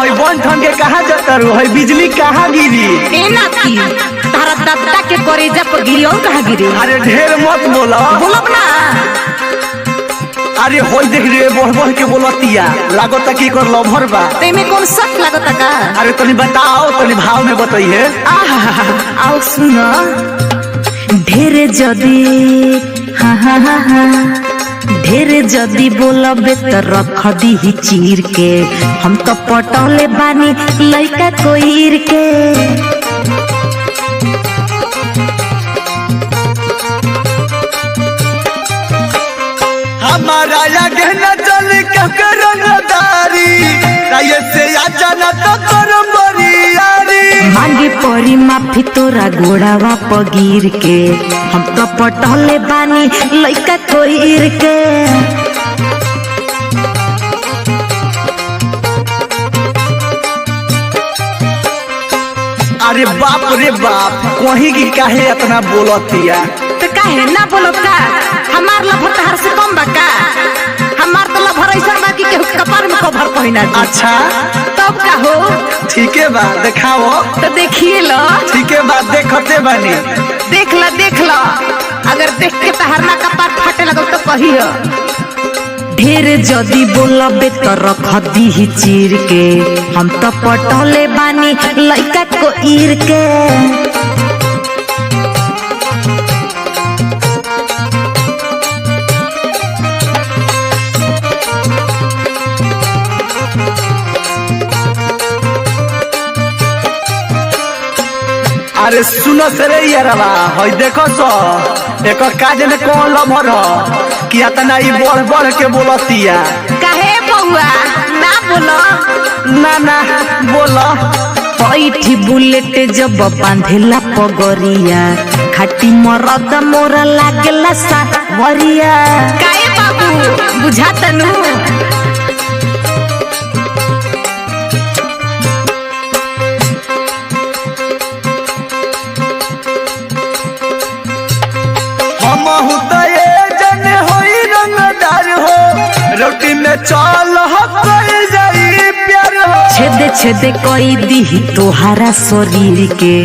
है वन ठन के कहाँ जतरू है बिजली कहाँ गिरी? ए नाती, तारा दत्ता के करेजा पर गिरी और कहाँ गिरी? अरे ढेर मत बोला। बोलब ना। अरे होई देख रे, बढ़ बढ़ के बोलतिया, लागता कि एकर लभर बा। तेमे कौन शक लागता का? अरे तनी बताओ, तनी भाव में बताइए। आहा, आओ सुन। ढेर जदी हा हा हा हा, ढेर जदी बोलबे त रख दीही चीर के, हम तो पटौले बानी लइका कोईर के। हमारा आगे न चल के रंगदारी, राये से आ जाना तो करम बरियारी। मांगे परी माफी तोरा गोड़ावा पगीर के, हम तो पटौले बानी लइका कोईर के। अरे बाप रे बाप, कहीं की काहे इतना बोलतिया? तो काहे ना बोलब का? हमार लभर तहार से कम बा का? हमार तो लभर ऐसन बा कि केहू के कपार में कभर पहिना दी। अच्छा। तब का हो? ठीके बा, देखाओ। तो देखिए लो। ठीके बा, देखते बानी। देख ल देख ल, अगर देख के तहार ना कपार फाटे लगल तो कही हो। ढेर जदी बोलबे त रख दीही चीर के, हम तो पटौले बानी लइका को ईर के। अरे सुनो से रे यारवा, हई देखो सो एकर काज में कौन लभर ह कि इतना ई बढ़ बढ़ के बोलतिया? काहे बउआ ना बोलो? ना ना बोलो। पैठी बुलेट जब बांधेला पगरिया, खाटी मरद मोरा लागेला सावरिया। काहे बाबू बुझाता नु? हम तो ये जन होई रंगदार हो, रोटी में चल हो कोई जाई प्यार हो। छेदे छेदे कई दीही तोहारा शरीर के,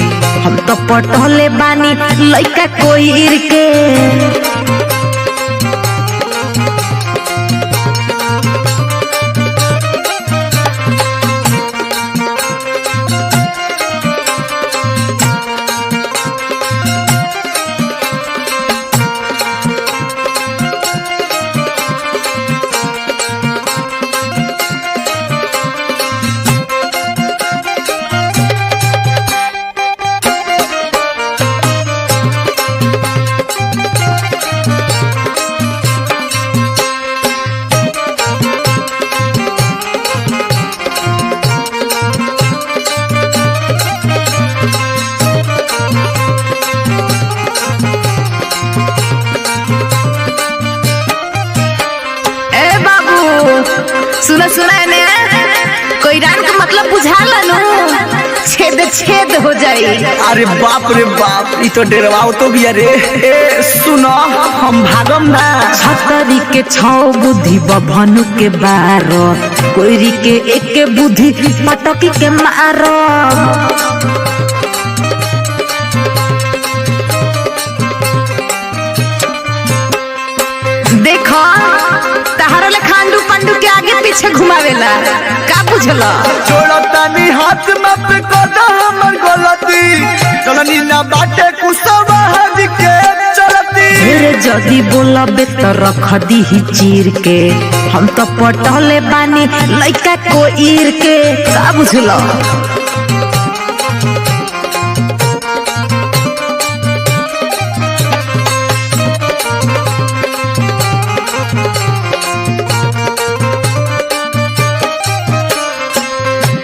हम तो पटौले बानी लइका कोईर के। ए बाबू सुना सुना, ने कोई रान का मतलब बुझा लनू, छेद छेद हो जाई। अरे बाप रे बाप, ई तो डरवाओ तो भी। अरे ए सुनो, हम भागम ना। छतरी के छौ बुद्धि बभनु के बारो, कोईरी के एक बुद्धि पटकी के मारो। देखो तहारा ले खांडू पंडू के आगे पीछे घुमावेला का बुझल? छोड़तानी हाथ मत को हमर गलती, चलनी ना बाटे कुसवा हज के चलती। ढेर जदी बोलबे त रख दीही चीर के, हम तो पटौले बानी लइका कोईर के। का बुझल?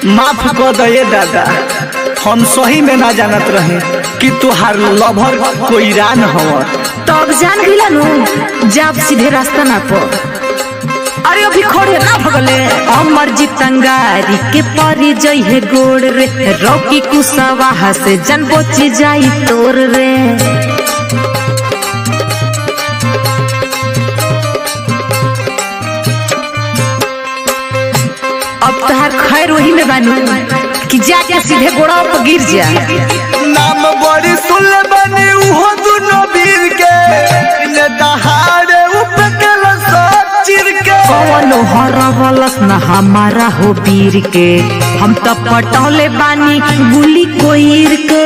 माफ कर दे दादा, हम सही में ना जानत रहे कि तुहार लभर कोई रान हव। तब जान गइला नु, जाब सीधे रास्ता ना पर। अरे अभी खोड़े ना भगले। अमर जी तंगारी के परी जइहे गोड़ रे, रौकी कुसवाहा से जन बोची जाई तोर रे। अब तहार खैर वही वही में बानू कि जाके सीधे गोड़ा पर गिर जा। नाम बड़ी सुन बनी उहो दुनो वीर के, ने दहाड़े उपकल सब चिर के। कवनो हरवलस न हमारा हो वीर के, हम तो पटौले बानी गुली कोईर के।